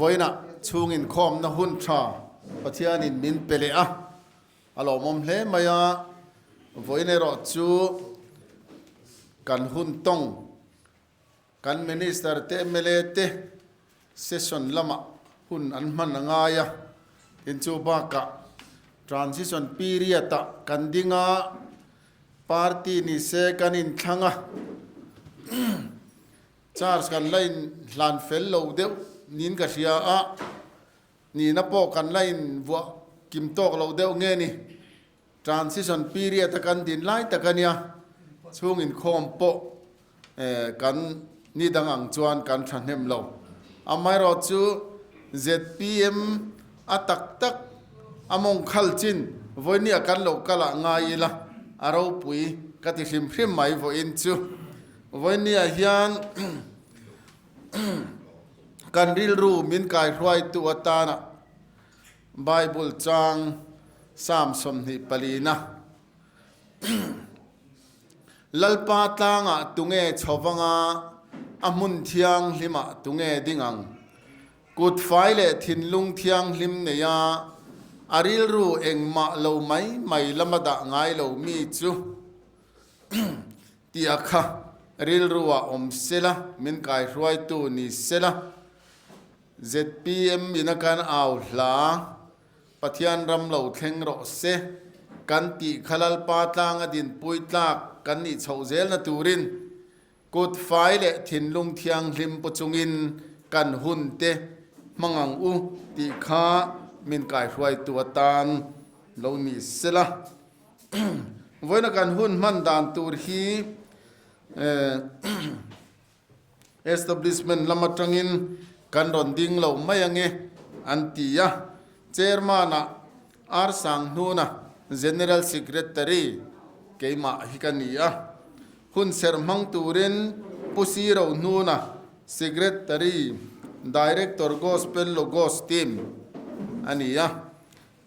Vawiinah chhung inkhawmna hun tha Pathianin min pe leh a, a lawmawm hle mai a. Vawiin erawh chu kan hun tawng kan Minister te mla te session lamah hun an hman a ngai a, tin chu bakah transition period ah kan ding a, party ni se kan inthlang a. Charge kan la in hlan fel lo deuh niin ka hria a, nihna pawh kan la in vuah kim tawk lo deuh nge ni. Transition period a kan din lai tak a nia, chhung inkhawm pawh kan ni dang ang chuan kan thahnem lo. Amaherawhchu zpm a tak tak a mawng khal chin vawinia kan lo kal ah ngai ila a ropui ka ti hrim hrim mai vawiin chu. Vawinia hian kan rilru min kaihruaitu atana Bible chang Psalm 24na Lalpa tlangah tunge chho vanga a hmun thianghlimah tunge ding ang? Kut fai leh thinlung thianghlim neia a rilru engmah lo mai mai lama dah ngai lo mi chu Tia kha rilru ah awm sela, min kaihruaitu ni sela. Zpm ina kan au hla, Pathian ram lo thleng rawh se, kan tih kha Lalpa tlanga dinpui tlak kan nih chhoh zelna turin kut fai leh thinlung thianghlim pu chungin kan hun te hmang ang u tih kha min kaihruaitu atan lo ni sela. Vawiina kan hun hman dan tur hi establishment lam atangin kan rawn ding lo mai ange an ti a. Chairman-ah R Sanghnuna, General Secretary keimah hi ka ni a. Hun serh hmang turin Pu Siro Hnuna, Secretary, Director Gospel Logos Team a ni a.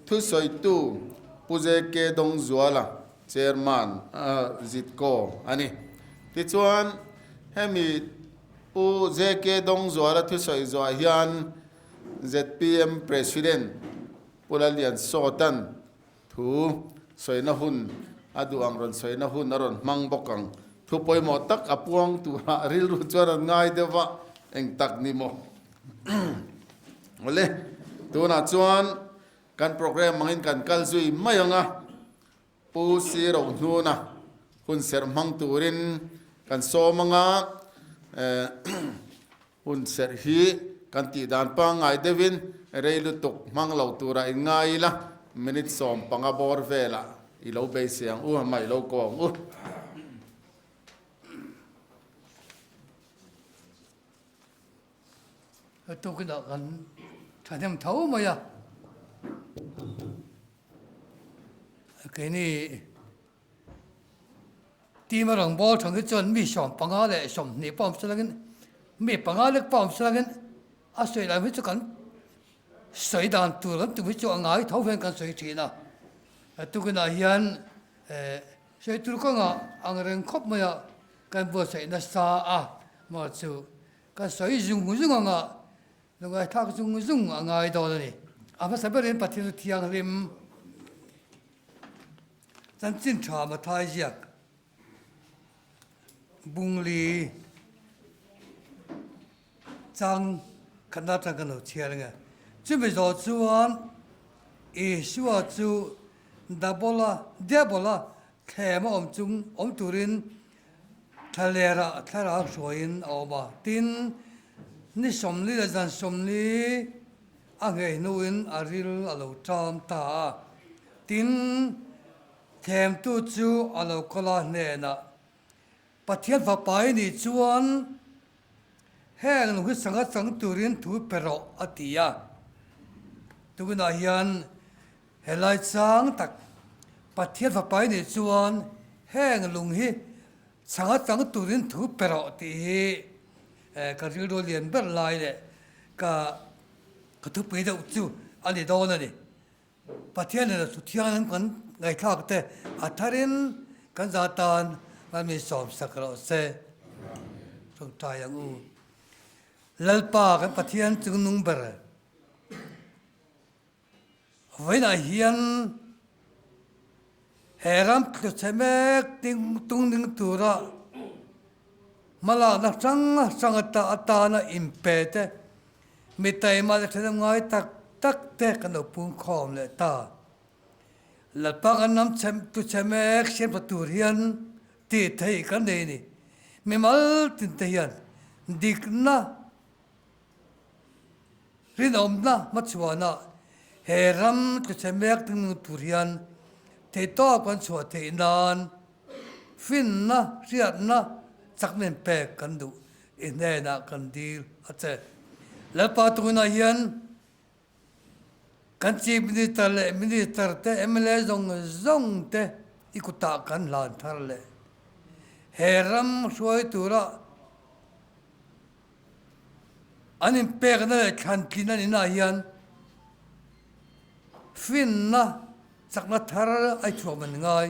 Thusawitu Pu JK Dawngzuala, Chairman, Zitco a ni. Tichuan, hemi Pu JK Dawngzuala thusawi zuah hian zpm President Pu Lalian Sawtan thu sawina hun a duh ang rawn sawina hun a rawn hmang bawk ang. Thu pawimawh tak a puang turah rilru chuan an ngai deuh va, eng tak ni maw? Awle, tunah chuan kan program angin kan kal zui mai ang a, Pu Si Rohnuna hun serh hmang turin kan sawm ang a, hun serh hi kan tih dan pangngai deuhin rei lutuk hmang lo turah in ngai ila, minute 15 bawr velah i lo beisei ang u, amah i lo ko ang u. Tukinah kan thahnem tho mai a, keini team a rawn bawl thang hi chuan mi 15 leh 20 pawh awm selangin mi panga lek pawh awm selangin a sawi lam hi chu kan sawi dan tur kan tum hi chu a ngai tho hian kan sawi thin a, tukinah hian sawi tur kawngah ang reng khawp mai a kan buatsaih nasa a maw chu. Ka sawi zung zung ang a, lungaithlak zung zung a ngai dawn a ni. A hmasa berin Pathian chu thianghlim chanchin tha Mathai ziak bungli chang khatna atang kan lo chhiar ang e. Chumi zawh chuan Isua chu Dabola, Diabola thlem a awm chung awm turin Thlalera thlarau hruaiin a awm a, tin, ni 40 leh zan 40 a nghei hnuin a ril a lo ṭam ta a. Tin, thlemtu chu a lo kal a hnenah, Pathian Fapa i nih chuan heng lung hi sangha chang turin thu pe rawh, a ti a. Tunah hian Helai chang tak Pathian fapa i nih chuan heng lung hi chhanga chang turin thu pe rawh tih hi ka rilru lian ber lai leh ka ka thupui deuh chu a ni dawn a ni. Pathian leh Thu Thianghlim kan ngaihthlak te a tharin kan za tan kan min sawmsak rawh se. Tawngtai ang u. Lalpa kan Pathian chungnung ber. Vawiinah hian he ram tluchhe mek tung ding tura hmalakna hrang hrang atana inpe te, mi taima leh ṭhahnem ngai tak tak te kan lo pungkhawm leh ta. Lalpa kan ram tluchhe mek siamtha tur hian tih theih kan nei a ni. Mimal tin te hian dikna Rinawmna hmachhuana he ram tluchhe mek ding tur hian theihtawp kan chhuah theih nan finna, hriatna chakna in pek kan duh i hnenah kan dil a che. Lalpa tunah hian kan Chief Minister leh Minister te, mla zawng zawng te i kutah kan hlan thar leh he ram hruai tura An inpekna leh thlantlin an inah hian finna chakna thar a chhuak man ngai.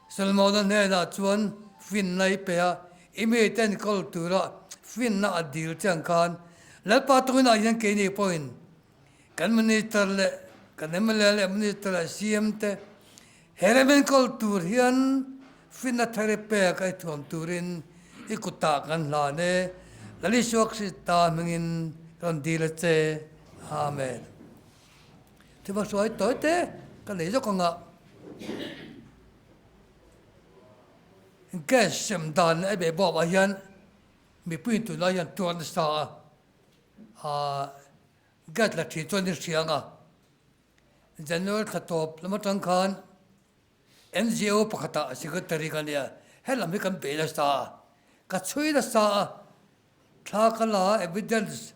Solomona hnenah chuan finna i pe a, i mite enkawl tura finna a dil che ang khan Lalpa tawngin hian keini pawhin kan Minister leh kan mla leh Minister leh CM te he ram enkawl tur hian finna thar i pek a i thuam turin i kutah kan hlan e. Lal Isua Krista hmingin ka rawn dil a che. Amen. Thil va hruai tawi te ka nei zawk ang a. Gas sem dan leh a beh bawk ah hian mipui in tunlai hian tuar nasa a. Ahh. Gas la thin chuan i hria ang a, January thla tawp lam atang khan NGO pakhatah secretary ka nia, helam hi kan bei nasa a, ka chhui nasa a, thla ka la a evidence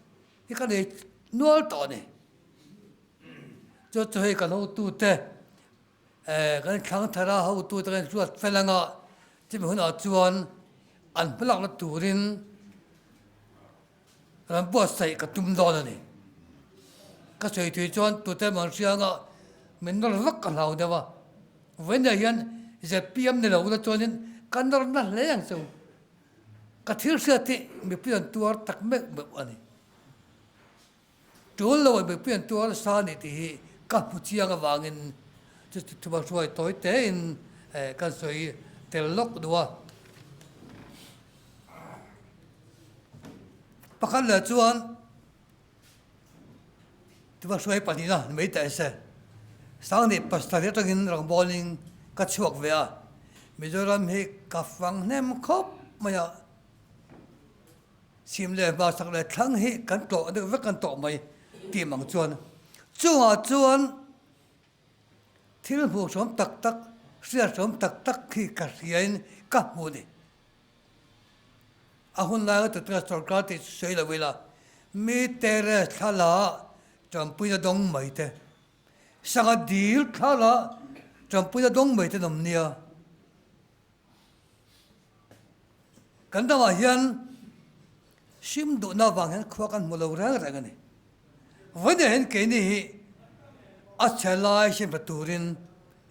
hi ka nei nual tawh a ni. Chu chu hei kan hotute kan thlang thar a hotute kan inhruat fel anga chumi hunah chuan an hmalakna turin Ram buatsaih ka tum dawn a ni. Ka sawi thui chuan tute emaw an hria anga min nawr vak ka hlau deuh a. Vawiinah hian zpm ni lo ula chuanin ka nawr na hle ang che u. Ka thil hriat hi mipui an tuar tak meuh meuh a ni. Tul lo ah mipui an tuar nasa a ni tih hi ka hmu chiang avangin chu thuma hruai tawi tein kan sawi tel lawk duh a. Pakhat leh chuan tiva hruai pahnihna ni mai teh se. Sangni pastor hi atangin rawngbawlin ka chhuak ve a, Mizoram hi ka fang hnem khawp mai a, chhim leh hmasak leh thlang hi kan tlawh deuh vek kan tawh mai tih mang chuan chungah chuan thil hmuh hrawm tak tak hriat hrawm tak tak hi ka hriain ka hmu a ni. A hun laia tutina sorkar tih chu sawi lo ila, mi terrace thla la tanpuina dawng mai te, sangha dil thla la tanpuina dawng mai te an awm nia. Kan ramah hian hrim duhna avang hian khua kan hmu lo reng reng a ni. Vawiinah hian keini hi a chhe lai hriat hma turin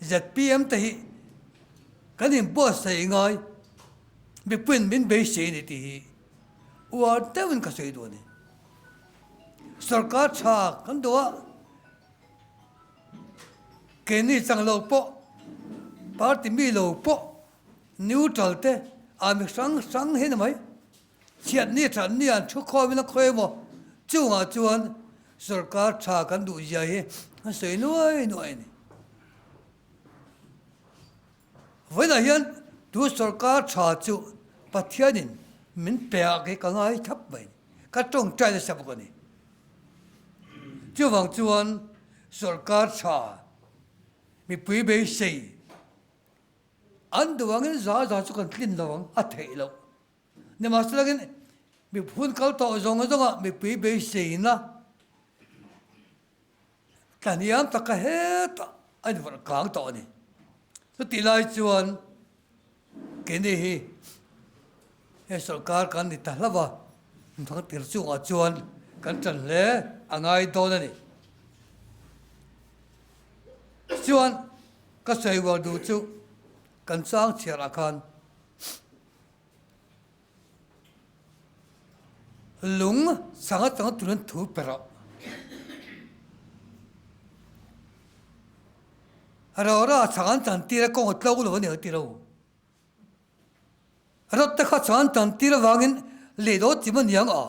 zpm te hi kan inbuatsaih ngai, mipuiin min beisei a ni tih hi uar deuhin ka sawi duh a ni. Sorkar tha kan duh a, keini chang lo pawh, party mi lo pawh, neutral te, ah mi hrang hrang hi a ni mai. Chhiatni thatni an thu khawmin a khawi emaw chungah chuan sorkar tha kan duh zia hi an sawi nuai nuai a ni. Vawiinah hian tu sorkar tha chu Pathianin min pe ah kei ka ngai thlap mai a ni. Ka tawngtai nasa bawk a ni. Chuvang chuan sorkar tha mipui beisei an duh angin za za chu kan tlin lo ang a theih loh. Nimahselakin mipui kal tawh zawng zawngah mipui beiseina tlahniam taka hetah a invawrh kang tawh a ni. Chutih lai chuan keini hi he sawrkar kan ni ta hlauh a, thangtir chungah chuan kan ṭan hle a ngai dawn a ni. Chuan ka sawi uar duh chu kan chang chhiarah khan Lung chang atanga turin thu pe rawh. Rora chhang an chantir a kawng a tlo lo a ni ang ti lo. Rawt te kha chhang an chantir avangin lei lo chim a ni ang a.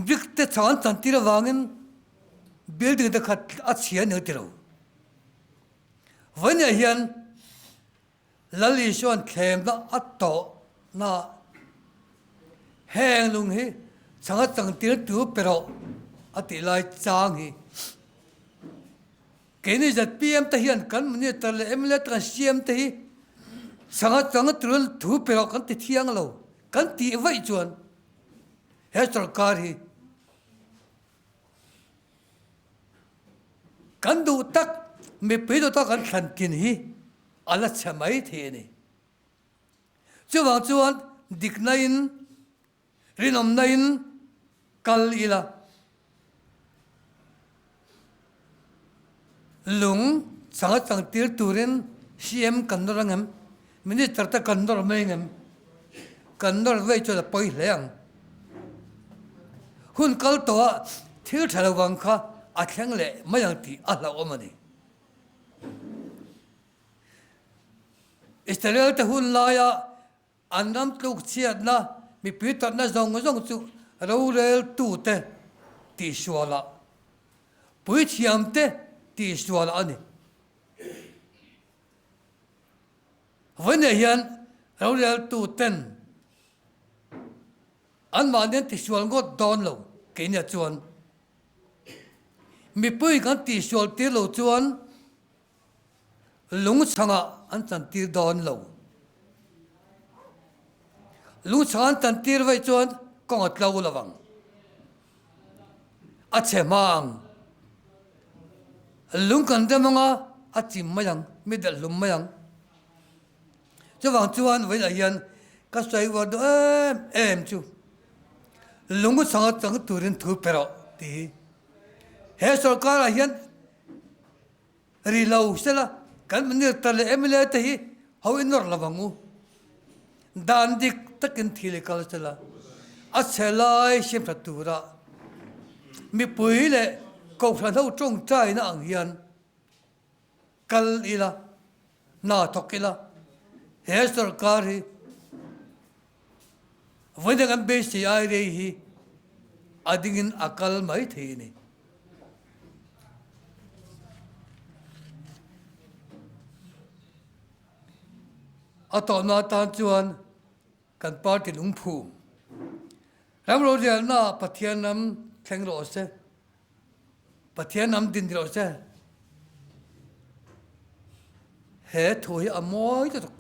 Brick te chhang an chantir avangin building te kha a chhia a ni ang ti lo. Vawiinah hian Lal Isua'n thlemna a tawhna heng lung hi chhang a changtir tu pe rawh a tih lai chang hi keini zpm te hian kan minister leh mla te kan siam te hi chhang a chang tur thu pe rawh kan ti thiang lo kan tih vaih chuan he sorkar hi Kan duh tak, mipui duh tak kan thlan tlin hi a la chhe mai thei a ni. Chuvang chuan dikna in, rinawmna in kal ila, lung chang a chang tir turin CM kan nawr ang em? Minister te kan nawr mai ang em? Kan nawr vei chuan a pawi hle ang. Hun kal tawhah thil tha lo vang kha a thleng leh mai ang tih a hlauhawm a ni. Israel te hun laia an ram tluk chhiatna, mipui tawrhna zawng zawng chu roreltute tihsualah, puithiamte tihsualah a ni. Vawiinah hian roreltu ten anmahni an tisual ngawt dawn lo keiniah chuan mipui kan tihsual tir lo chuan lungchhangah an chantir dawn lo. Lungchhang an chantir vaih chuan kawng a tlo lo vang. A chhe hma ang. Lung kan rem anga a chim mai ang, mi delh hlum mai ang. Chuvang chuan vawiinah hian ka sawi uar duh em em chu lung changa chang turin thu pe rawh tih hi he sorkarah hian Ri lo sela kan minister leh mla te hi ho i nawr lo ang u. Dan dik takin thil i kal sela a chhe lai siam tha tura mipui leh kohhran ho tawngtaina ang hian kal ila, hna thawk ila he sorkar hi Vawiin kan beisei ai rei hi a dingin a kal mai thei a ni. A tawhna atan chuan kan party lungphum ram rorelna Pathian ram thleng rawh se. Pathian lam din rawh se. He thu hi a mawi lutuk.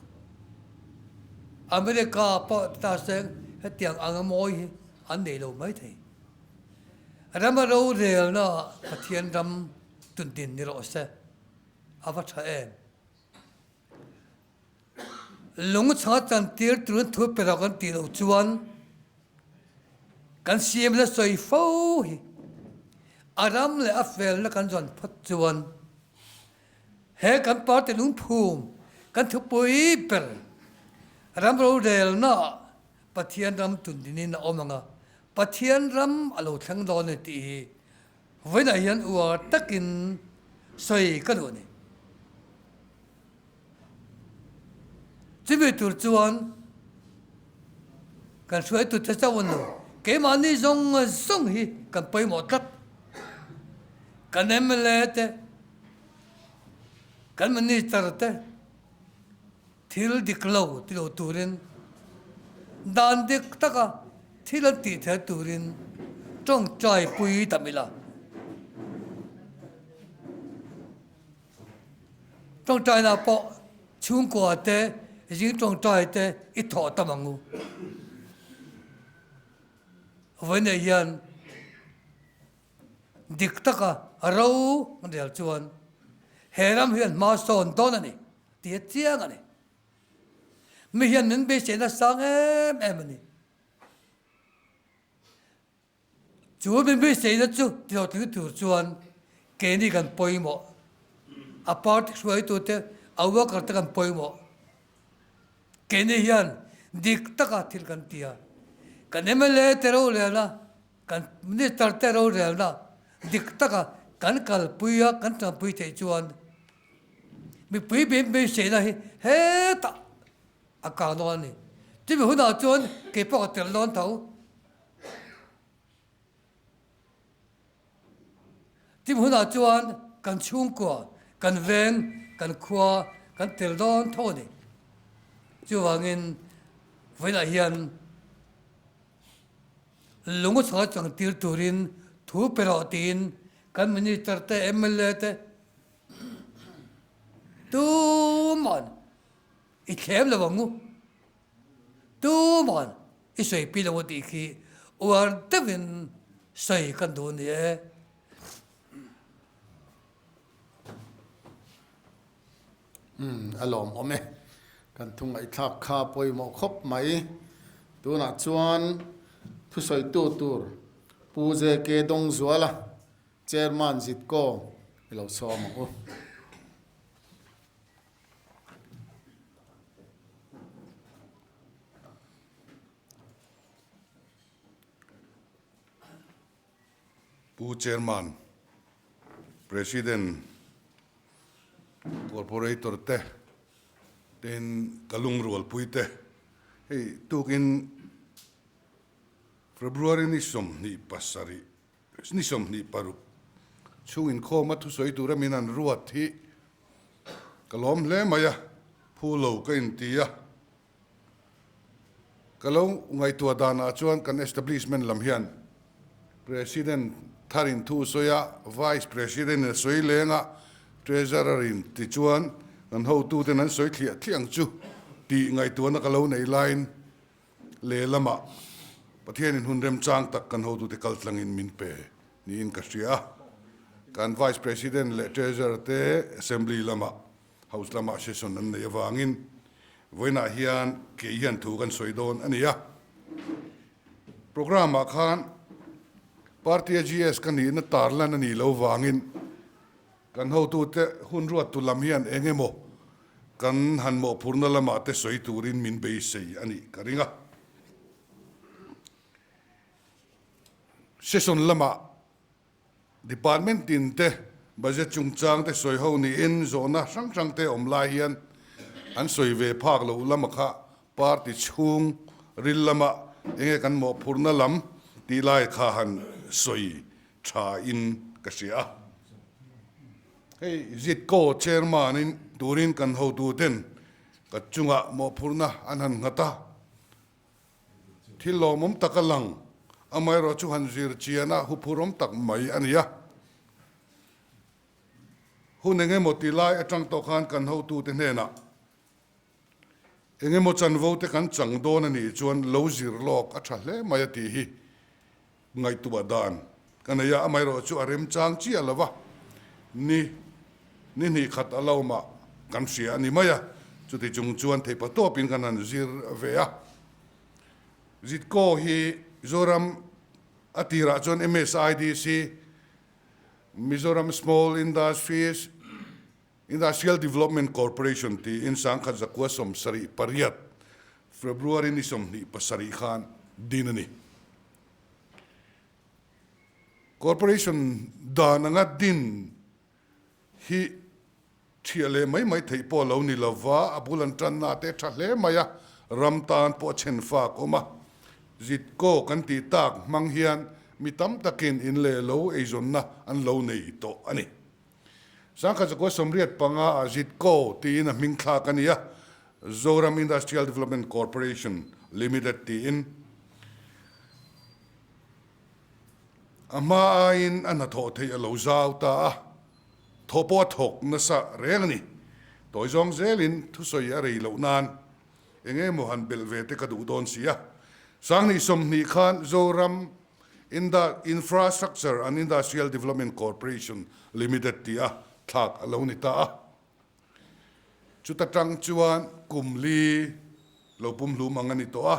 America pawh ta seng hetiang ang a mawi hi an nei lo mai thei. Rama rorelna Pathian ram tun din ni rawh se. A va tha em. Lung chhanga chantir turin thu pe rawh kan tih loh chuan kan siam la sawi fo hi a ram leh a felna kan zawn phawt chuan he kan party lungphum kan thupui ber ram rorelna Pathian ram tundinin a awm ang a, Pathian ram a lo thleng dawn a ni tih hi Vawiinah hian uar takin sawi ka duh a ni. Chumi tur chuan kan hruaitute chauh an lo, keimahni zawng zawng hi kan pawimawh tlat. Kan mla te, kan minister te, Thil dik lo ti lo turin, dan dik taka thil an tih theih turin tawngtai pui tam ila. Tawngtaina pawh chhungkua te, zing tawngtai te i thawh tam ang u. Vawiinah hian dik taka ro an rel chuan he ram hian hma sawn dawn a ni. Tih a chiang a ni. Mi hian min beiseina sang em em a ni. Chu min beiseina chu tihlawhtling tur chuan keini kan pawimawh. A party hruaitute, a worker te kan pawimawh. Keini hian dik taka thil kan ti a. Kan mla te rorelna, kan minister te rorelna. dik taka kan kalpui a, kan tanpui theih chuan mipui min beiseina hi hetah a kang dawn a ni. Chumi hunah chuan kei pawh ka tel dawn tho. Chumi hunah chuan kan chhungkua, kan veng, kan khua kan tel dawn tho a ni. Chuvangin vawiinah hian Lunga chhunga changtir turin thu pe rawh tiin kan Minister te, mla te tuma'n i thlem lo ang u, tuma'n i sawipi lo ang tih khi uar deuhin sawi kan duh a ni e. Umm a lawmawm e. Kan thu ngaihthlak kha pawimawh khawp mai. Tunah chuan thusawitu tur Pu JK Dawngzuala, Chairman Zitko i lo sawm ang u. Pu Chairman, President, Corporator te, tin ka lungrualpui te, hei tukin February ni 27, ni 26 chhung inkhawma thusawi tura min an ruat hi ka lawm hle mai a, phu lo ka inti a. Ka lo ngaihtuah danah chuan kan establishment lam hian President tharin thu sawi a, Vice President in a sawi leng a, Treasurer in tichuan kan hotuten an sawi thliah thliah ang chu tih ngaihtuahna ka lo nei laiin lehlamah Pathianin hun remchang tak kan hotute kaltlangin min pe niin ka hria a. Kan Vice President leh Treasurer te Assembly lamah House lamah session an neih avangin vawiinah hian kei hian thu kan sawi dawn a ni a. Programme ah khan Party a GS ka nihna tarlan a nih loh vangin kan hotute hun ruattu lam hian eng emaw kan han mawhphurna lamah te sawi turin min beisei a nih ka ring a. Session lamah Department tin te budget chungchang te sawi ho niin zawhna hrang hrang te awm lai hian an sawi ve phak loh lama kha party chhung ril lama enge kan mawhphurhna lam tih lai kha han sawi tha in ka hria a. Hei Zitco chairman in turin kan hotu ten ka chungah mawhphurhna an han nghat a. Thil lawmawm tak a lang, amaherawh chu han zir chian a huphurawm tak mai a ni a. Hun eng emaw ti lai atang tawh khan kan hotute hnenah eng emaw chanvo te kan chang dawn a nih chuan lo zir lawk a tha hle mai a tih hi ngaihtuah dan ka nei a, amaherawh chu a remchang chiah lo va, ni ni hnih khat a lo mah kan hria a ni mai a, chuti chung chuan theihpa tawpin kan han zir ve a. Zitko hi Zoram a tirah chuan MSIDC, Mizoram Small Industries Industrial Development Corporation tiin 1978 February ni 27 khan din a ni. Corporation dan anga din hi thiah leh mai mai theih pawh a lo ni lova, a bul an tanna te tha hle mai a, ram tan pawh a chhen fak awm a. Zitko kan tih tak hmang hian mi tam takin in leh lo eizawnna an lo nei tawh a ni. 1985 ah Zitko tiin a hming thlak a ni a, Zoram Industrial Development Corporation Limited tiin a hma aiin a hnathawh theih a lo zau ta a, thawh pawh a thawk nasa reng a ni. Tawi zawng zelin thusawi a rei loh nan eng emaw han belh ve te ka duh dawn si a. 2020 khan Zoram Inda Infrastructure and Industrial Development Corporation Limited tih a thlak a lo ni ta a. Chuta tang chuan kum li lo pumhlum ang a ni tawh a.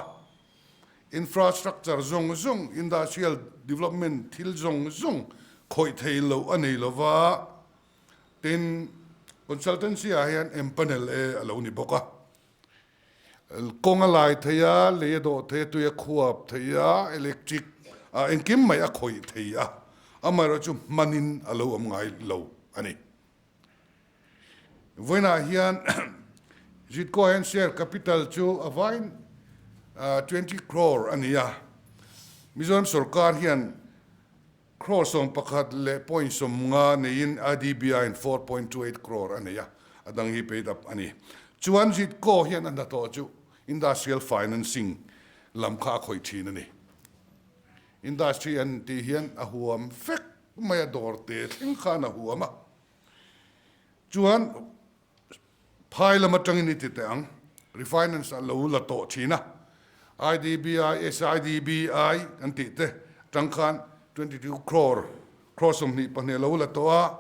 Infrastructure zawng zawng, industrial development thil zawng zawng khawih thei loh a nei lo va, tin consultancy ah hian empanel e a lo ni bawk a. Kawng a lai thei a, lei a dawh thei a, tui a khuap thei a, electric ah engkim mai a khawih thei a. Amaherawhchu hmanin a lo awm ngai lo a ni. Vawiinah hian Zitko hian share capital chu a vain 20 crore a ni a, Mizoram sorkar hian crore 11.50 neiin IDBI in 4.28 crore a nei a, a dang hi paid up a ni. Chuan Zitko hian a hnathawh chu industrial financing lam kha a khawih thin a ni. Industry an tih hian a huam vek mai a, dawr te thleng khan a huam a. Chuan phai lam atangin i ti teh ang, refinance a lo la tawh thin a, IDBI, SIDBI kan tih te atang khan 22 crore, crore 22 a lo la tawh a,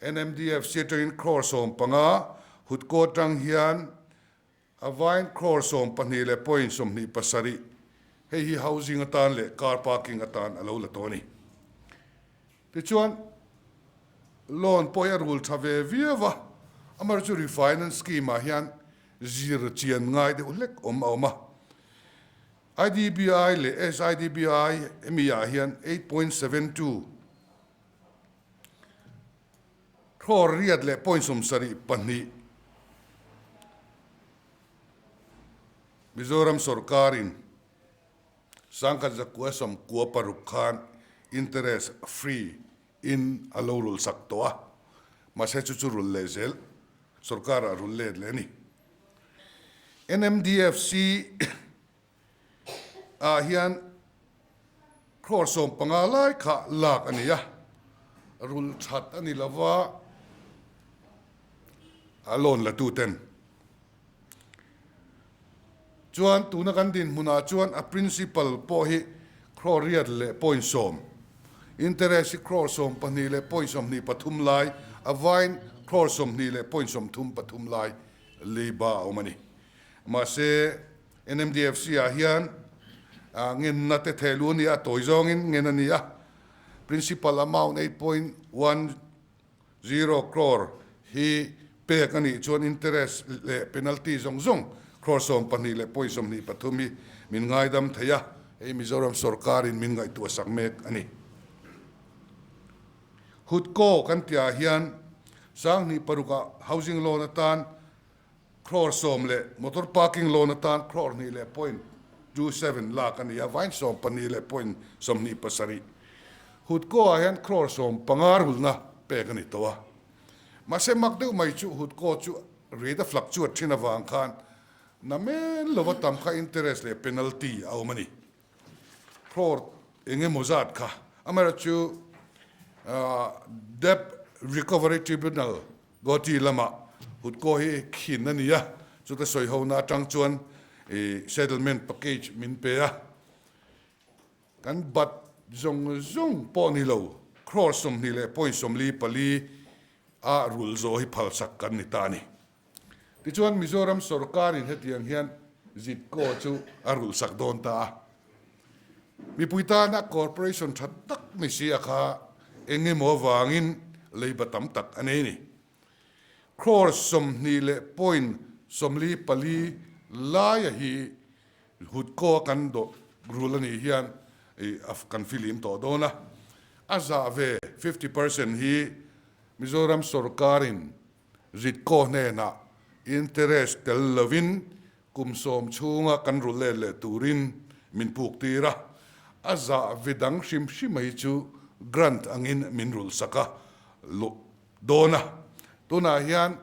NMDFC atangin crore 15, Hutko atang hian A vain crore 12.27, hei hi housing atan leh car parking atan a lo la tawh a ni. Tichuan, loan pawh hi a rul tha ve viau a, amaherawhchu chu refinance scheme ah hian zir chian ngai deuh hlek awm a awm a. IDBI leh SIDBI hemi ah hian 8.72 Crore 8.72 Mizoram sorkarin 1996 khan interest free in a lo rul sak tawh a, mahse chu chu rul leh zel sorkarah rul let leh a ni. NMDFC ah hian crore 15 lai kha lak a ni a, rul that a ni lova a loan la tu ten. Chuan tuna kan dinhmunah chuan a principal pawh hi crore 8.10, interest hi crore 12.23 lai, a vain crore 20.33 lai leiba a awm a ni. Mahse, NMDFC ah hian ngenna te theh lu a ni a, tawi zawngin ngen a ni a. Principal amount 8.10 crore hi pek a nih chuan interest leh penalty zawng zawng crore 12.23 hi min ngaidam thei a, hei Mizoram sorkarin min ngaihtuah sak mek a ni. Hutko kan tihah hian 2006 ah housing loan atan Crore 10 leh motor parking loan atan crore 2.27 lak a ni a, vain 12.27. Hutko ah hian crore 15 rulna pek a ni tawh a. Mahse mak deuh mai chu Hutko chu rate a fluctuate thin avang khan namen lova tam kha interest leh penalty a awm a ni. Crore eng emaw zat kha. Amaherawhchu Debt Recovery Tribunal Guwahati lamah Hutko hi khin a ni a, chuta sawi hona atang chuan settlement package min pe a. Kan bat zawng zawng pawh ni lo, crore 20.44 a rul zawh hi phalsak kan ni ta a ni. Tichuan Mizoram sorkarin hetiang hian Zitko chu a rulhsak dawn ta a. Mipui tana corporation tha tak ni si a kha eng emaw avangin leiba tam tak a nei a ni. Crore 20.54 laia hi Hutko a kan dawh rul a nih hian kan filim tawh dawn a. A zah ve 50% hi Mizoram sorkarin Zitko hnenah interest tel lovin kum 10 chhunga kan rul let leh turin min puk tir a, a zah ve dang hrim hrim mai chu grant angin min rul sak a luh dawn a. Tunah hian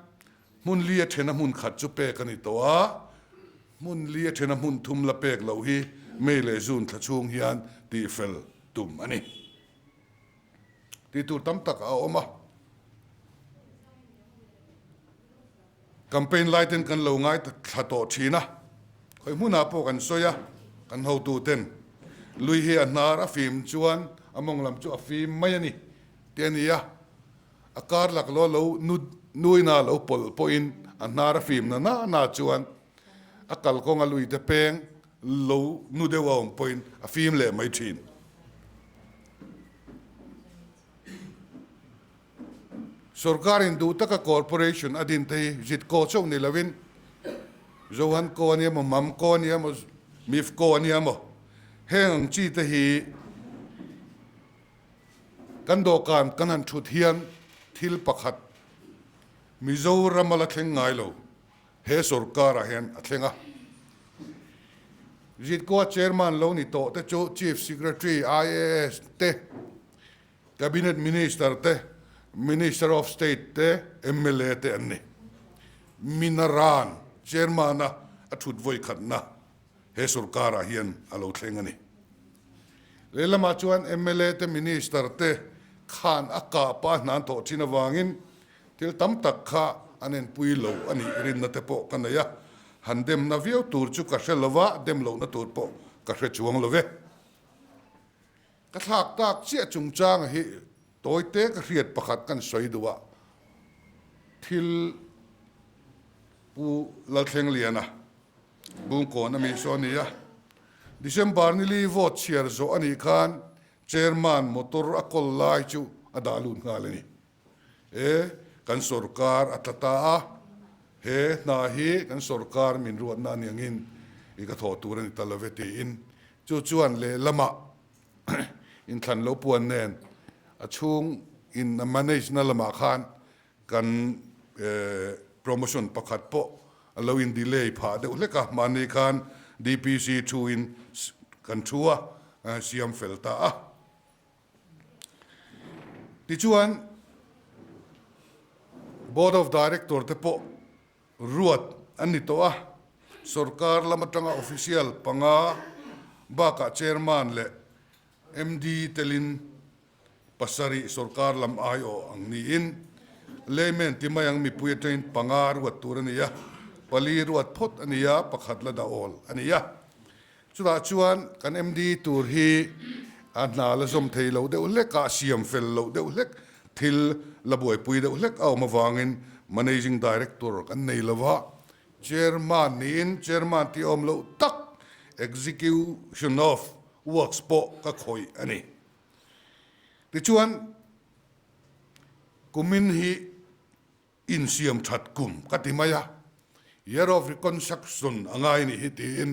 hmun li a thena hmun khat chu pek a ni tawh a, hmun li a thena hmun thum la pek loh hi May leh June thla chhung hian tihfel tum a ni. Tih tur tam tak a awm a. Campaign lai ten kan lo ngai thla tawh thin a, khawi hmunah pawh kan sawi a, kan hotu ten lui hi a hnar a fim chuan a mawng lam chu a fim mai a ni tih a ni a, a kar laklawh lo nuina lo pawlh pawhin a hnar a fim na na na chuan a kalkawnga lui te peng lo nu deuh a awm pawhin a fim leh mai thin. Sorkarin duh taka corporation a din te hi Zitko chauh ni lovin Zohanko a nia maw, Mamko a nia maw, Mifco a nia maw, heng ang chi te hi. Kan dawhkan kan han thut hian thil pakhat Mizoram a la thleng ngai lo, he sorkarah hian a thleng a. Zitkoa chairman lo ni tawh te chu Chief Secretary, IAS te, Cabinet Minister te, Minister of State te, mla te an ni. Minaran chairman-a a thut vawi khatna he sorkarah hian a lo thleng a ni. Lehlamah chuan mla te, Minister te khan a kah pa hna an thawh thin avangin thil tam tak kha an enpui lo a nih rinna te pawh ka nei a, han demna viau tur chu ka hre lo va, dem lohna tur pawh ka hre chuang lo ve. Ka thlak tak chiah chungchanga hi tawite ka hriat pakhat kan sawi duh a, thil Pu Lalthlengliana Bungkawn a mi saw a ni a, December nili vote chhiar zawh a nih khan Chairman motor a kawl lai chu a dah lut nghal a ni. E, kan sorkar a tla ta a, he hna hi kan sorkar min ruatna a ni angin i ka thawh tur a ni ta lo ve tiin chu chuan lehlamah inthlan lo puan nen a chhung in a manage na lamah khan kan promotion pakhat pawh a lo in delay phah deuh hlek a, mahni khan DPC thu in kan thu a, siam fel ta a. Tichuan, Board of Director te pawh ruat an ni tawh a, sorkar lam atanga official panga bakah Chairman leh MD telin pasarih sorkar lam aiawh ang niin layman ti mai ang mipui atangin panga ruat tur a ni a, pali ruat phawt a ni a, pakhat la dah awl a ni a. Chutah chuan kan MD tur hi a hna la zawm thei lo deuh hlek a, siam fel loh deuh hlek, thil la buaipui deuh hlek a awm avangin Managing Director kan nei lo va, Chairman niin Chairman tih awm loh tak Execution of Works pawh ka khawih a ni. Tichuan kumin hi Insiam that kum ka ti mai a, Year of Reconstruction a ngai nih hi tiin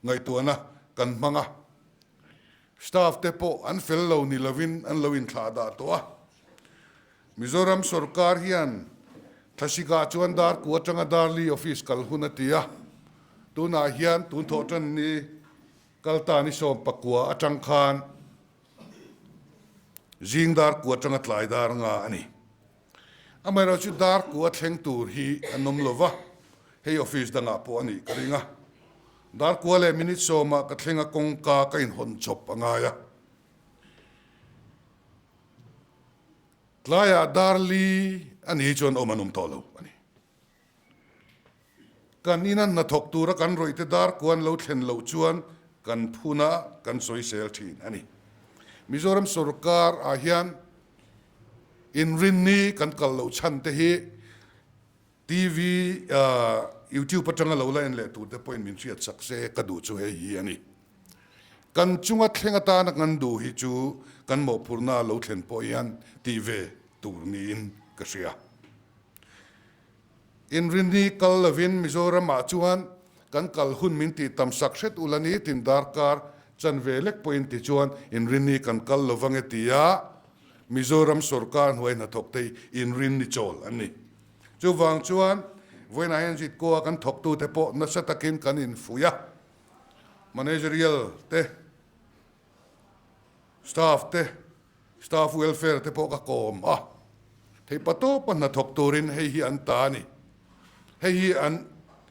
ngaihtuahna kan hmang a. Staff te pawh an fel lo ni lovin an lo inthlah dah tawh a. Mizoram sorkar hian Thlasika chuan Darku atanga Darli office kal hun a ti a, tunah hian tun thawh tan ni kalta ni 19 atang khan zing Darku atanga tlai dar nga a ni. Amaherawh chu dar kua thleng tur hi an awm lo va, hei office dangah pawh a nih ka ring a. Dar kua leh minute sawmah ka thleng a kawngka ka inhawn chawp a ngai a. Tlaiah dar li a ni chuan awm an awm tawh lo a ni. Kan ina hnathawk tura kan rawihte dar kuan lo thlen loh chuan kan phun a, kan sawisel thin a ni. Mizoram sorkar ah hian inrinni kan kal loh chhan te hi TV, YouTube atanga lo la en leh tur te pawhin min hriat sak se ka duh chu hei hi a ni. Kan chunga thleng atana kan duh hi chu kan mawhphurhna lo thlen pawh hian tih ve tur niin ka hria. Inrinni kal lovin Mizoramah chuan kan kal hun min tih tam sak hret ula ni tin darkar chanve lek pawhin tichuan Inrinni kan kal lovang e tia Mizoram sorkar hnuai hnathawk te hi Inrinni chawl an ni. Chuvang chuan vawiinah hian Zitkoa kan thawktute pawh nasa takin kan infuih a, managerial te, staff te, Staff welfare te pawh ka kawm a, theihpa tawpa hnathawk turin hei hi an ta a ni. Hei hi an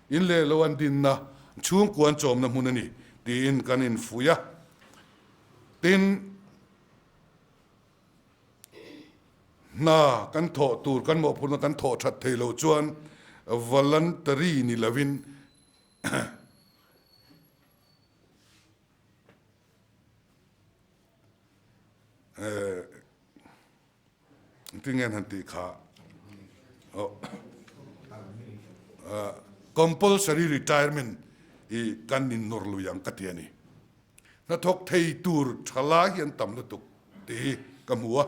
in leh lo an dinna, chhungkua an chawmna hmun a ni tiin kan infuih a. Tin, hna kan thawh tur, kan mawhphurhna kan thawh that thei loh chuan voluntary ni lovin Engtin nge han tih kha? Compulsory retirement i kan innawr lui ang ka ti a ni. Hnathawk thei tur tha lai hi an tam lutuk tih hi ka hmu a.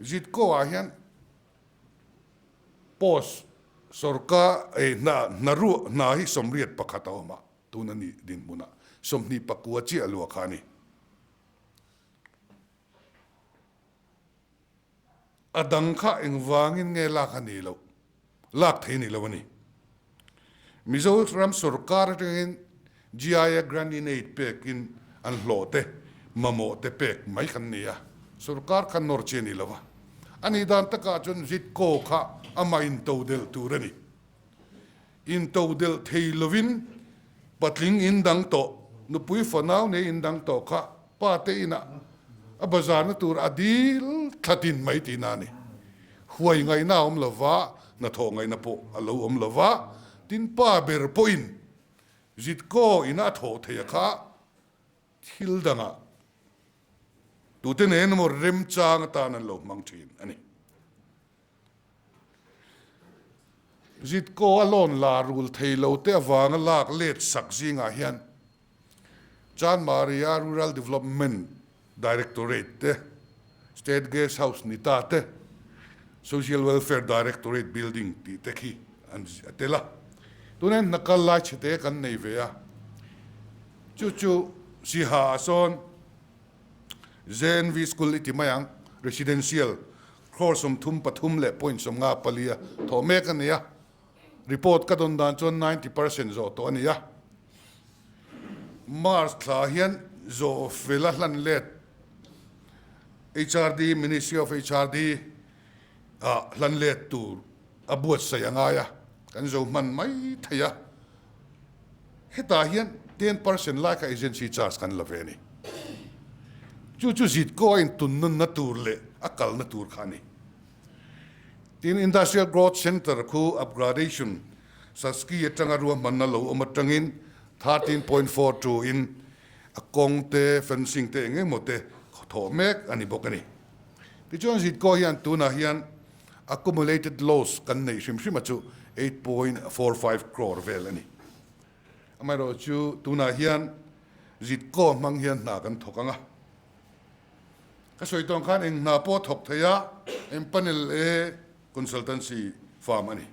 Zitko ah hian post sorkar hna hna hi 81 a awm a. Tuna ni dinhmunah 29 chiah luah kha a ni. A dang kha engvangin nge lak a nih loh? Lak thei a nih lo a ni. Mizoram sorkar atangin GIA grant in aid pekin an hlawh te, mamawh te pek mai kan ni a, sorkar kha nawr chi a ni lo va. A nih dan takah chuan Zitco kha amah intodelh tur a ni. Intodelh thei lovin patling in dang tawh, nupui fanau nei in dang tawh kha pa te inah a bazarna tur a dil thlatin mai tihna a ni. Huai ngaihna a awm lo va, hnathawh ngaihna pawh a lo awm lo va, tin pa ber pawhin Zitkaw ina a thawh theih a kha thil dangah tute nen emaw remchang atan an lo hmang thin a ni. Zitkaw a lawn la rul thei lo te avanga lak let sak zingah hian Chanmaria Rural Development Directorate te, State Guest House ni ta te, Social Welfare Directorate Building tih te khi an a tel a. Tunah hian hna kal lai chhete kan nei ve a, chu chu Siha ah sawn JNV School i ti mai ang, Residential Crore 33 leh point 54 a thawh mek a ni a, report ka dawn dan chuan 90% zawh tawh a ni a. March thla hian zawh fel a hlan let HRD, Ministry of HRD ah hlan let tur a buatsaih a ngai a, kan zo hman mai thei a. Hetah hian 10% lai kha agency charge kan la ve a ni. Chu chu zitkaw a intunnunna tur leh a kalna tur kha a ni. Tin, Industrial Growth Centre khu upgradation Saski atanga ruahmanna lo awm atangin 13.42 in a kawng te, fencing te eng emaw te thawh mek a ni bawk a ni. Tichuan zitkaw hian tunah hian Accumulated loss kan neih hrim hrim a chu 8.45 crore vel a ni. Amaherawh chu tunah hian Zitkaw hmang hian hna kan thawk ang a. Ka sawi tawng khan eng hna pawh thawk thei a, empanel e consultancy firm a ni.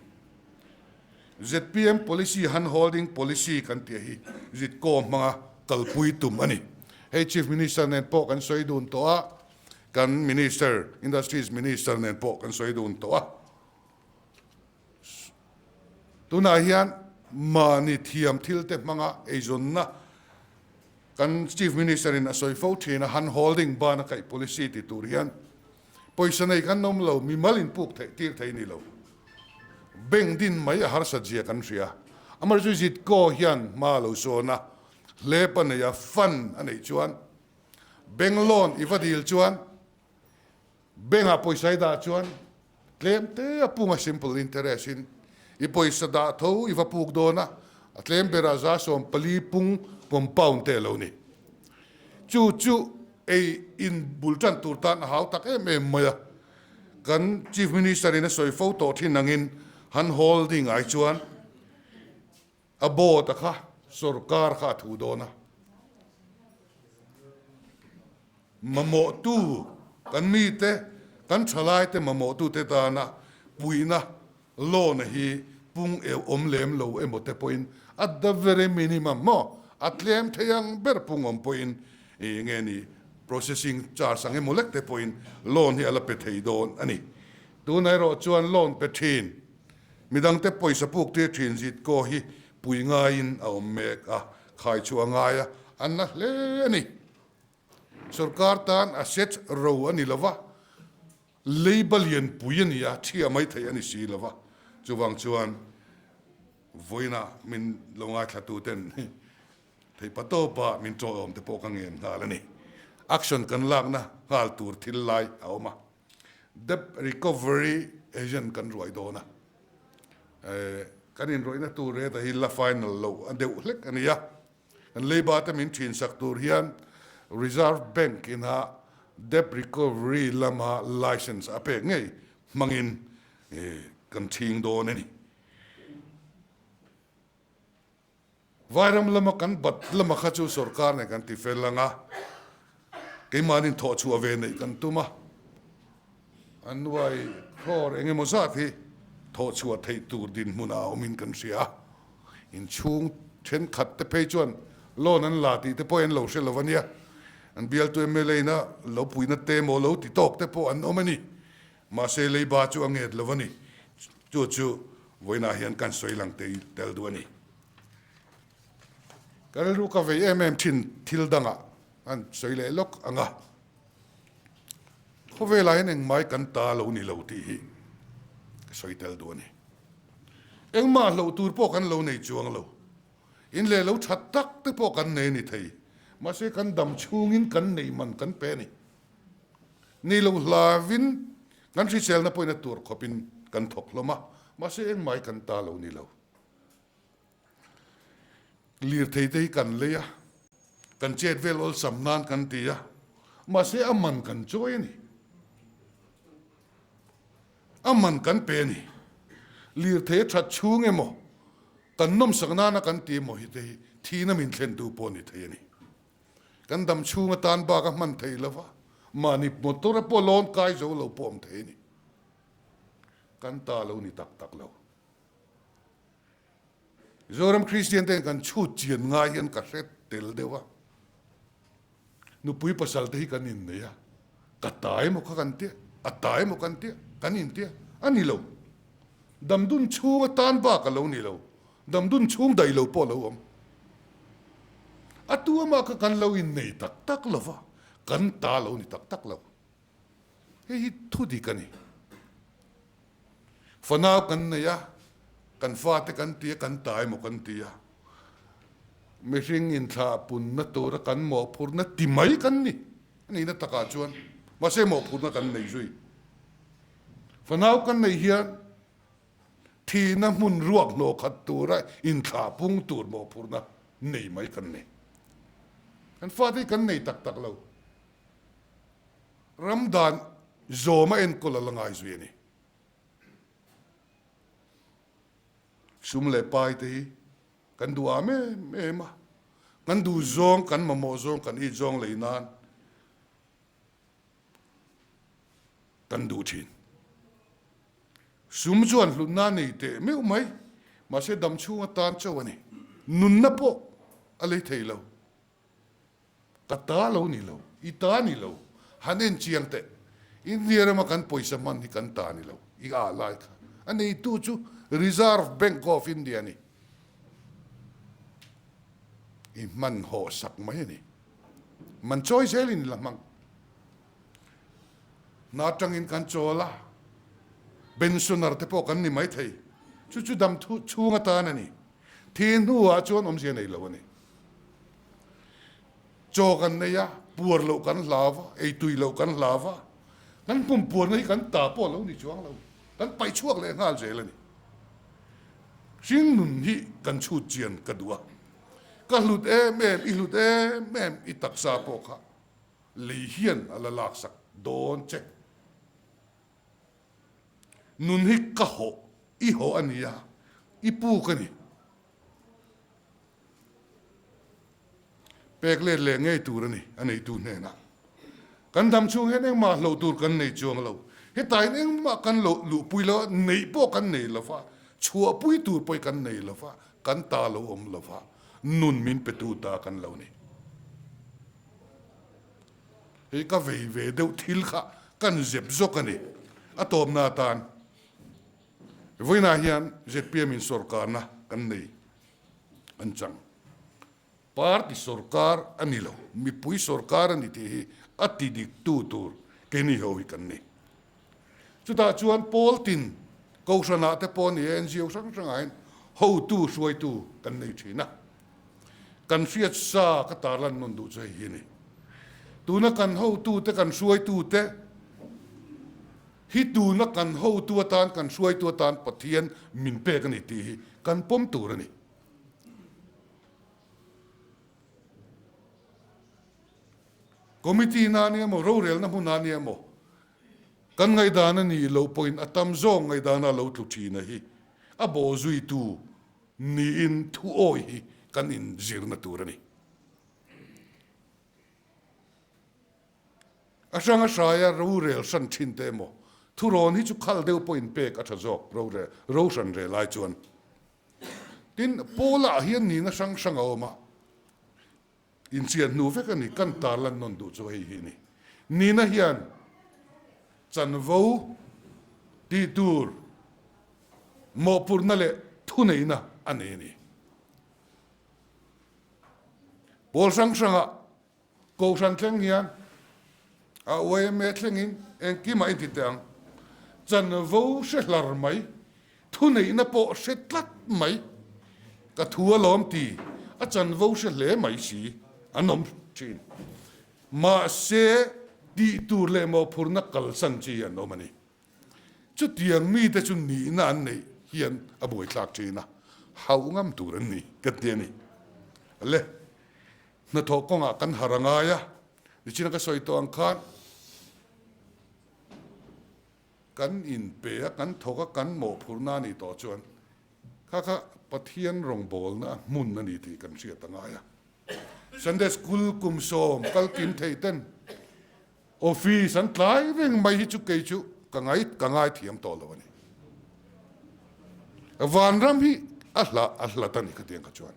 Zpm policy hand holding policy kan tih hi Zitkaw hmanga kalpui tum a ni. Hei Chief Minister nen pawh kan sawi dun tawh a, Kan Minister, Industries Minister nen pawh kan sawi dun tawh a. Tunah hian mahni thiam thil te hmanga eizawnna kan Chief Minister in a sawi fo thin a, hand holding ban a kaih policy ti tur hian pawisa nei kan awm lo, mimal in puk theih tir thei ni lo. Bank din mai a harsat zia kan hria. Amaherawhchu Zitkaw hian hma a lo sawn a, hlep a nei a, fund a neih chuan Bank loan i va dil chuan bank ah pawisa i dah chuan tlem te a pung a simple interest in i pawisa dah tho i va puk dawn a, a tlem berah 140 pung compound te a lo ni. Chu chu ei in bul tan tur tan a hau tak em em mai a, kan Chief Minister in a sawi fo tawh thin angin han holding ai chuan A board a kha sorkar kha a thu dawn a, mamawhtu kan mite, kan thalaite mamawhtute tana puihna loan hi pung eu awm lem lo emaw te pawhin at the very minimum maw a tlem thei ang ber pung awm pawhin ih nge ni processing charge ang emaw lek te pawhin loan hi a la pe thei dawn a ni. Tunah erawh chuan loan pe thin Midangte pawisa puk tir thin Zitkaw hi pui ngaiin a awm mek a, khai chu a ngai a, an la hle a ni. Sorkar tan asset ro a ni lo va, leiba lianpui a ni a, chhia mai theih a ni si lo va, chuvang chuan vawiinah min lo ngaithlatuten theihpa tawpa min tawihawm te pawh ka ngen nghal a ni. Action kan lakna nghal tur thil lai a awm a. Debt Recovery Agent kan ruai dawn a, kan inrawihna tur rate hi la final lo a deuh hlek a ni a, kan leiba te min thin sak tur hian Reserve Bank ina Debt Recovery lama license a pek ngei hmangin kan chhing dawn a ni. Vairam lama kan bat lama kha chu sorkar nen kan ti fel ang a, keimahnin thawh chhuah ve neih kan tum a, an nuai crore eng emaw zat hi thawh chhuah theih tur dinhmunah a awmin kan hria a, inchhung thenkhat te phei chuan loan an la tih te pawh an lo hre lo a nia, an bialtu mla ina lo puihna te emaw lo ti tawk te pawh an awm a ni. Mahse leiba chu a nget lo a ni. Chu chu vawiinah hian kan sawi lang tel duh a ni. Ka rilru ka vei em em thin thil dangah an sawi leh lawk ang a. Khawvelah hian engmai kan ta lo ni lo tih hi ka sawi tel duh a ni. Engmah hloh tur pawh kan lo nei chuang lo. In leh lo that tak te pawh kan nei a ni thei. Mahse kan dam chhungin kan nei man kan pe a ni. Nei lo hlavin kan hriselna pawhin a tur khawpin kan thawk hlawm a, mahse engmai kan ta lo ni lo. Lirthei te hi kan lei a, kan chet vel awlsam nan kan ti a, mahse a man kan chawi a ni. A man kan pe a ni. Lirthei a that chhung emaw, kan nawmsak nana kan ti emaw hi te hi thihna min thlentu pawh a ni thei a ni. Kan dam chhung atan bak a hman thei lo va, mahni motor a pawh lawn kai zo lo pawh awm thei a ni. Kan ta lo ni tak tak lo. Zoram Kristian ten kan chhut chian ngai hian ka hre tel deuh a, nupui pasal te hi kan innei a, ka ta emaw kha kan tia, a ta emaw kan tia, kan intia a ni lo. Damdun chhung atan bak a lo ni lo, damdun chhung daih lo pawh a lo awm. A tu amah kha kan lo innei tak tak lo va, kan ta lo ni tak tak lo. Hei hi thu dik a ni. Fanau kan nei a, kan fate kan ti a, kan ta emaw kan ti a. Mihring inthlah punna tura kan mawhphurhna ti mai kan ni. A nihna takah chuan mahse mawhphurhna kan nei zui. Fanau kan neih hian thihna hmun ruak hnawh khat tura inthlah pung tur mawhphurhna nei mai kan ni. Kan fate hi kan nei tak tak lo. Ram dan zawm a enkawl a la ngai zui a ni. Sum leh pai te hi kan duh am em em a, kan duh zawng, kan mamawh zawng, kan it zawng lei nan kan duh thin. Sum chuan hlutna nei teh meuh mai, mahse dam chhung atan chauh a ni. Nunna pawh a lei thei lo. Ka ta lo ni lo, i ta ni lo, han en chiang teh. India rama kan pawisa hman hi kan ta ni lo, i ah lai kha. A neitu chu Reserve Bank of India a ni. I hman hawh sak mai a ni. Man chawi zelin i la hmang. Hna atangin kan chawl a, pensioner te pawh kan ni mai thei. Chu chu dam chhung atan a ni. Thi hnuah chuan awmzia nei lo a ni. Chaw kan nei a, puar loh kan hlau va, ei tui loh kan hlau va, kan pum puarna hi kan ta pawh a lo ni chuang lo, kan paih chhuak leh nghal zel a ni. Hring nun hi kan chhut chian ka duh a, ka hlut em em, i hlut em em, i taksa pawh kha lei hian a la laksak dawn che. Nun hi ka hawh, i hawh a ni a, i puk a ni. Pek let leh ngei tur a ni, a neitu hnenah. Kan dam chhung hian engmah hloh tur kan nei chuang lo. Hetaiin engmah kan lo luhpui lo a, neih pawh kan nei lo va, chhuahpui tur pawh kan nei lo va, kan ta lo awm lo va, nun min petu ta kan lo ni. Hei ka vei ve deuh thil kha kan zep zawk a ni. A tawpna atan vawiinah hian zpm in sawrkarna kan nei an chang. Party sawrkar a ni lo, mipui sawrkar a ni tih hi a ti diktu tur keini ho hi kan ni. Chutah chuan pawl tin Kohhranah te pawh ni e, NGO hrang hrangah hian hotu hruaitu kan nei thin a. Kan hriat sa ka tarlan nawn duh chu hei hi a ni. Tuna kan hotute kan hruaitute hi tuna kan hotu atan kan hruaitu atan Pathian min pek a ni tih hi kan pawm tur a ni. Committee na nia maw, rorelna hmun a nia maw, kan ngaihdan a nih loh pawhin a tam zawk ngaihdana lo tlu thin a hi a bawhzuitu niin thuawi hi kan inzirna tur a ni. A hrang a hraia rorel hran thin te emaw, thurawn hi chu khal deuh pawhin pek a tha zawk rorel ro hran rel ai chuan. Tin, Paula hian nihna hrang hrang a awm a, inchian hnu vek a ni, kan tarlan nawn duh chu hei hi a ni. Nihna hian chanvo. Tih tur mawhphurhna leh thuneihna a nei a ni. Pawl hrang hrangah Kohhran thleng hian a yma thlengin engkimah in ti teh ang. Chanvo hre hlar mai, thuneihna pawh hre tlat mai, ka thu a lawm ti, a chanvo hre hle mai si an awm thin. Mahse, tih tur leh mawhphurhna kalsan chi an awm a ni. Chutiang mite chu nihna an neih hian a buaithlak thin a, hauh ngam tur an ni ka ti a ni. Le. Hnathawh kawngah kan har a ngai a, nichina ka sawi tawh ang khan kan inpe a, kan thawk a, kan mawhphurhna a nih tawh chuan kha kha Pathian rawngbawlna hmun a ni tih kan hriat a ngai a. Sunday School kum sawm kal kim thei ten office an tlai reng mai hi chu kei chu ka ngai ka ngai thiam tawh lo a ni. Vanram hi a hlah a hlat a ni khatiang kha chuan.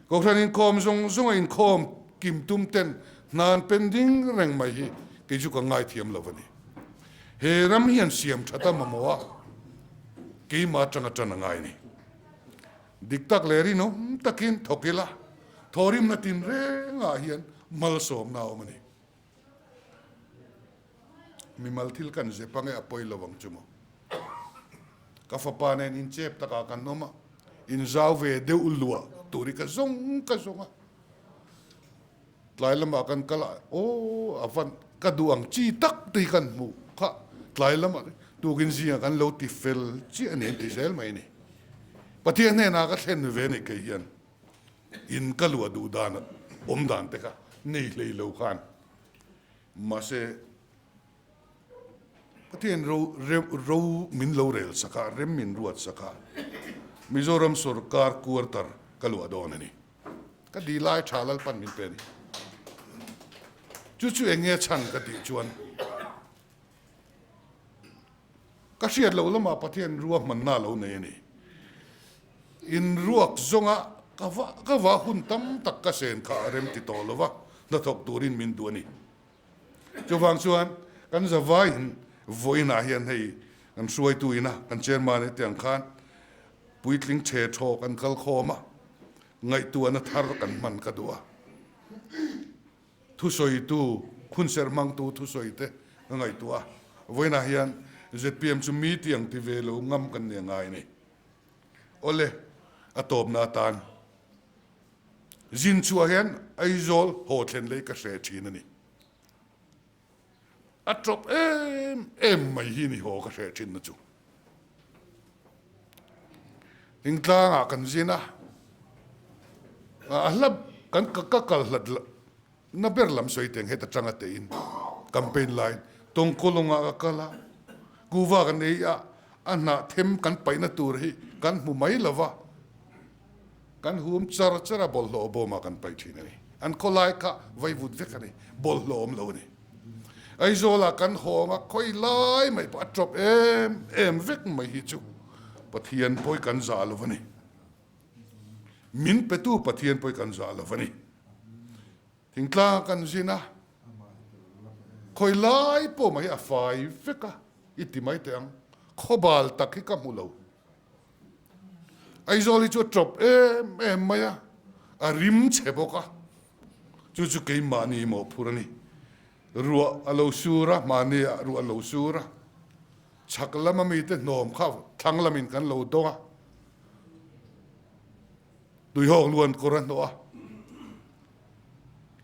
Kohhran inkhawm zawng zawnga inkhawm kim tum ten hna an pen ding reng mai hi kei chu ka ngaithiam lo a ni. He ram hian siam that a mamawh a, keimah atanga tan a ngai a ni. Dik tak leh rinawm takin thawk ila, thawhrimna tinrengah hian malsawmna a awm a ni. Mimal thil kan zep ange a pawi lo ang chu maw. Ka fapa nen inchep takah kan awm a, inzau ve deuh luah tur hi ka zawng ka zawng a. Tlai lamah kan kal a, aw a van ka duh ang chi tak te hi kan hmuh kha tlai lamah tukin zingah kan lo ti fel chiah a ni an ti zel mai a ni. Pathian hnenah ka thlen ve a ni kei hian. In ka luah duh dan awm dan te kha nei hlei lo khan mahse Pathian ro ro min lo rel sak a, rem min ruat sak a, Mizoram sorkar quarter ka luah dawn a ni. Ka di lai tha Lalpan min pe a ni. Chu chu eng nge chhan ka tih chuan Ka hriat loh lamah Pathian ruahmanna a lo nei a ni. Inruak zawnga ka va ka va hun tam tak ka sen kha a rem ti tawh lo va, hnathawk turin min duh a ni. Chuvang chuan kan zavaiin vawiinah hian hei kan hruaitu ina kan chairman hetiang khan puitling chhe thaw kan kal khawm a, ngaihtuahna thar kan hman ka duh a. Thusawitu, hunserh hmangtu thusawi te ka ngaihtuah a, vawiinah hian zpm chu mi tiang ti ve lo ngam kan ni a ngai a ni. Awle, a tawpna atan zin chhuah hian Aizawl haw thlen lei ka hre thin a ni. A tawp em em mai hi ni haw ka hre thin na chu. Thingtlangah kan zin a, a hla kan ka kal hlat na ber lam sawi teng heta tanga tein campaign laiin Tawngkawlawngah ka kal a, kuva kan ei a, a hnah them kan paihna tur hi kan hmu mai lo va. Kan hum char char a, bawlhhlawh bawmah kan paih thin a ni. An khawlai kha vaivut vek a ni, bawlhhlawh awm lo a ni. Aizawlah kan hawng a, khawi lai mai pawh a tawp em em vek mai hi chu Pathian pawi kan zah lo a ni. Min petu Pathian pawi kan zah lo a ni. Thingtlang kan zin a, khawi lai pawh mai hi a fai vek a, i ti mai teh ang. Khawbal tak hi ka hmu lo. Aizawl hi chu a tawp em em mai a, a rim chhe bawk a, chu chu keimahni mawhphur a ni. Ruah a lo sur a, mahni ah ruah a lo sur a, chhak lama mite hnawm kha thlang lamin kan lo dawng a, tuihawk luan kawr a hnawh a,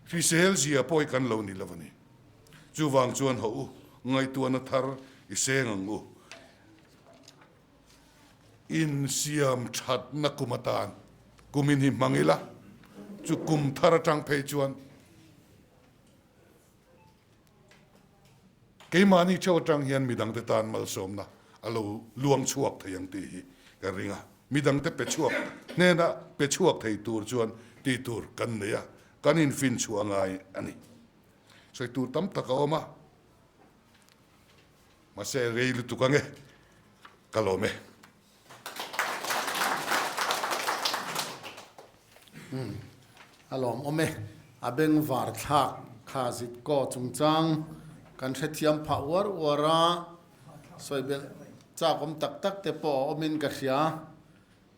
hrisel zia pawh hi kan lo ni lo a ni. Chuvang chuan hawh u, ngaihtuahna thar i seng ang u. Insiam thatna kum atan kumin hi hmang ila, chu kum thar atang phei chuan keimahni theuh atang hian midangte tan malsawmna a lo luang chhuak thei ang tih hi ka ring a. Midangte pe chhuak hnena pe chhuak thei tur chuan tih tur kan nei a, kan infinchhuah ngai a ni. Sawi tur tam tak a awm a. Mahse rei lutuk ange ka lawm e. Umm a lawm awm e. A bengvar thlak kha zit kaw chungchang. Kan hrethiam phah uar uar a, sawi belh chak awm tak tak te pawh a awmin ka hria.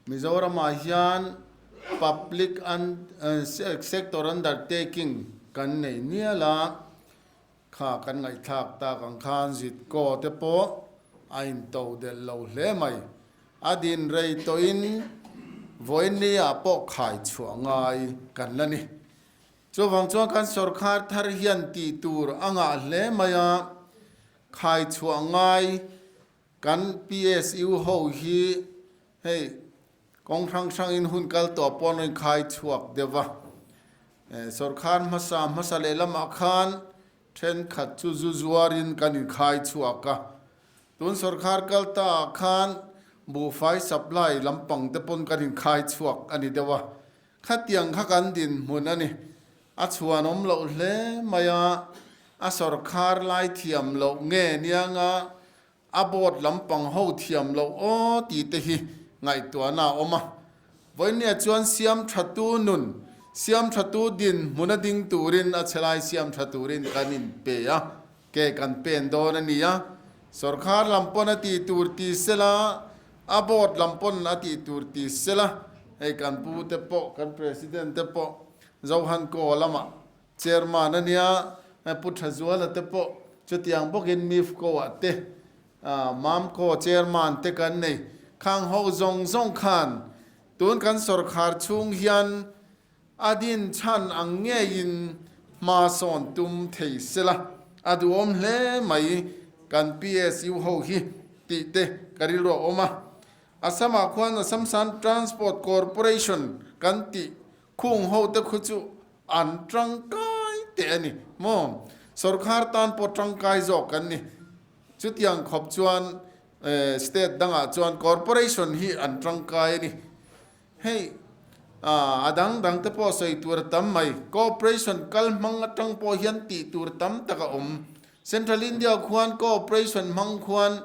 Mizoramah hian public sector undertaking kan nei nial a, kha kan ngaihthlak tak ang khan Zitkaw te pawh a into delh lo hle mai. A din rei tawhin vawiin ah pawh khai chhuah ngai kan la ni. Chuvang chuan kan sorkar thar hian tih tur a ngah hle mai a, khai chhuah ngai kan PSU ho hi hei kawng hrang hrangin hun kal tawh pawn rawn khai chhuak deuh va. Sorkar hmasa hmasa leh lamah khan thenkhat chu zu zuarin kan inkhai chhuak a, tun sorkar kal ta ah khan buhfai supply lampang te pawn kan inkhai chhuak a ni deuh a. Khatiang kha kan dinhmun a ni. A chhuan awm loh hle mai a, a sawrkhar lai thiam loh nge nianga a board lampang ho thiam loh aw tih te hi ngaihtuahna a awm a. Vawinia chuan siam thatu nun, siam thatu dinhmun a ding turin a chhelai siam tha turin kan inpe a, ke kan pen dawn a ni a. Sawrkhar lam pawn a tih tur ti sela, a board lam pawn a tih tur ti sela, hei kan pu te pawh, kan president te pawh Zohan Kaw lamah chairman a nia, Pu Thazuala te pawh chutiang bawkin Mifco ah te, Mamco chairman te kan nei. Khang ho zawng zawng khan tun kan sawrkhar chhung hian A din chhan ang ngeiin hma sawn tum thei sela, a duhawm hle mai kan PSU ho hi tih te ka rilru a awm a. Assam-ah khuan Assam San Transport Corporation kan tih khung ho te khu chu an tangkai teh a ni maw? Sorkar tan pawh tangkai zawk kan ni. Chutiang khawp chuan state dangah chuan corporation hi an tangkai a ni. Hei, a dang dang te pawh sawi tur a tam mai. Cooperation kal hmang atang pawh hian tih tur tam tak a awm. Central India khuan cooperation hmang khuan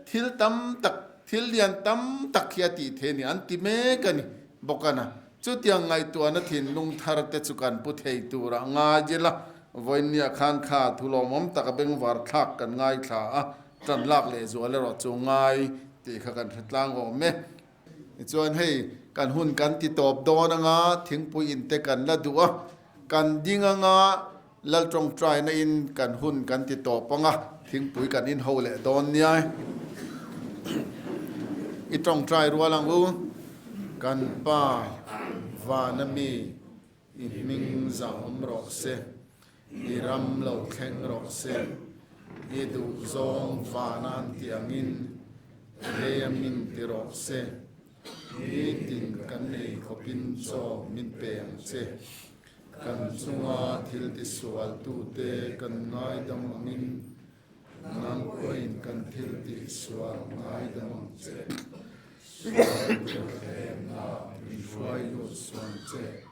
thil tam tak, thil lian tam tak hi a tih thei a ni, an ti mek a ni bawk a na. Chutiang ngaihtuahna thinlung thar te chu kan pu thei tur a ngai ila, vawiinniah khan kha thu lawmawm tak a bengvar thlak kan ngaithla a, tan lak lehzual erawh chu ngai tih kha kan hre tlang awm e. Tichuan hei kan hun kan ti tawp dawn anga thingpui in te kan la duh a, kan ding anga lal tawngtaina in kan hun kan ti tawp anga thingpui kan in ho leh dawn nia. I tawngtai rual ang u, kan Pa vana mi i hming zah awm rawh se, i ram lo thleng rawh se, i duh zawng vana an tih angin lei min ti rawh se, nitin kan nei khawpin chaw min pe ang che. Kan chunga thil tisualtute kan ngaidam angin nang pawhin kan thil tihsual ngaidam ang che. Sual thlemna min hruai lut suang che.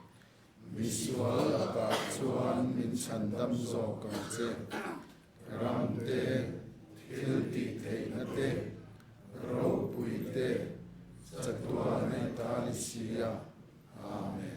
Misual lakah chuan min chhandam zawk ang che. Ram te, thil tih theihna te, ropui te, chatuan a i ta ni si a. Amen.